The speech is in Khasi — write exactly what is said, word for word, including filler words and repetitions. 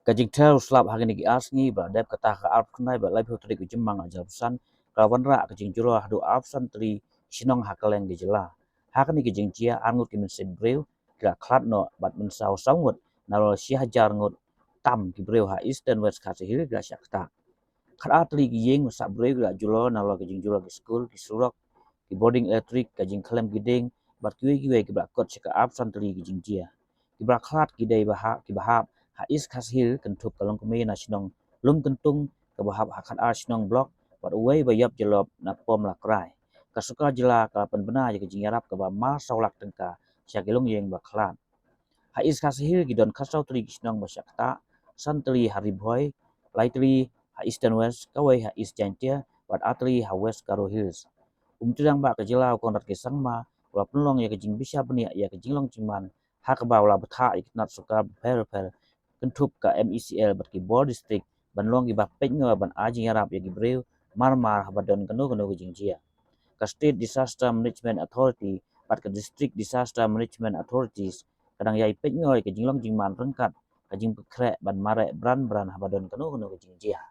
Ka jingther u slap ha kine ki ar sngi ba la dep kata ka arphew khyndai bad laiphew tarik u Jymmang ar hajar arphew san ka la wanrah ka jingjulor haduh arphew san tylli ki shnong ha kylleng ka jylla. Ha kane ka jingjia ar ngut ki mynsiem briew ki la khlad noh bad mynsaw saw ngut nalor shi hajar ngut tam ki briew ha Eastern West Khasi Hills ki la shah ktah. Khatar tylli ki ïing ba sah briew ki la julor nalor ki jingjulor ki skul, ki surok, ki bording elektrik, ka jingkhlem ki dieng bad kiwei kiwei kiba la kut sha ka arphew san tylli ki jingjia. Kiba la khlad ki dei ba ha, kiba hap ha East Khasi Hills kynthup ka longkmie na shnong Lumkyntung kaba hap ha khatar shnong Block bad uwei ba ïap jyllop na Pomlakrai. Ka sorkar jylla ka la pynbna ïa ka jingïarap kaba mar saw lak tyngka sha ki longïing ba khlad. Ha East Khasi Hills ki don khatsaw tylli ki shnong ba shah ktah, san tylli ha Ri Bhoi, lai tylli ha Eastern West, kawei ha East Jaintia bad ar tylli ha West Garo Hills. U Myntri Rangbah ka jylla u Conrad K Sangma u la pynlong ïa ka jingbishar bniah ïa ka jinglong jingman ha kaba u la bthah ïa ki tnat sorkar bapher bapher kynthup ka M E C L bad ki bor district ban long kiba peit ngor ban ai jingïarap ïa ki briew mar mar haba don kano kano ka jingjia. Ka State Disaster Management Authority bad ka District Disaster Management Authorities ka dang ïai peit ngor ïa ka jinglong jingman ryngkat ka jingpynkhreh ban mareh bran bran haba don kano kano ka jingjia.